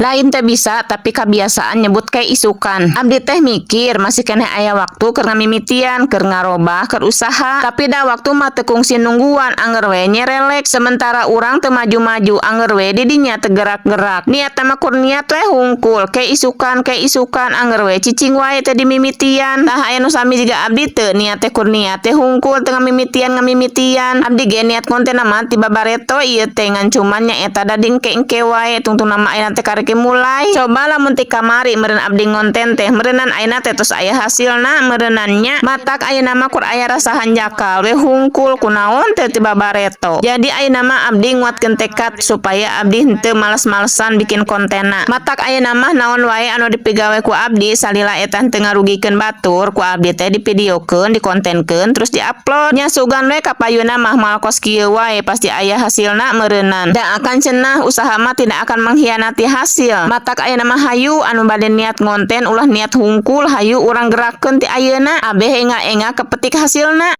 Lain teu bisa, tapi kebiasaan nyebut kayak isukan. Abdi teh mikir masih keneh aya waktu keur ngamimitian, keur ngarobah, keur usaha. Tapi da waktu mah teu kungsi nungguan, anger we nyerelek. Sementara urang teu maju-maju, anger we di dinya teu gerak-gerak. Niat mah kur niat we hungkul, kayak isukan, anger we cicing wae teu dimimitian. Tah, aya nu sami jiga abdi teu, niat teh kur niat teh hungkul, teu ngamimitian ngamimitian? Abdi ge niat konten mah ti babareto ieu teh, ngan cuman nya eta da dingke-engke wae, tungtung nama ayeuna teh karek mulai. Coba lamun ti kamari meureun abdi ngonten teh, meureunnan ayeuna teh tos aya hasilna meureunnan nya. Matak ayeuna mah kur aya rasa hanjakal we hungkul, kunaon teh ti babareto. Jadi ayeuna mah abdi nguatkeun tekad supaya abdi henteu males-malesan bikin kontenna. Matak ayeuna mah naon wae anu dipigawe ku abdi, salila eta henteu ngarugikeun batur, ku abdi teh divideokeun, dikontenkeun, terus diupload. Nya sugan we kapayuna mah moal kos kieu wae, pasti aya hasilna meureunnan. Da akan cenah usaha mah tidak akan mengkhianati hasil. Matak ayeuna mah hayu anu bade niat ngonten ulah niat hungkul, hayu urang gerakeun ti ayeuna, ambeh enga-enga kepetik hasilna.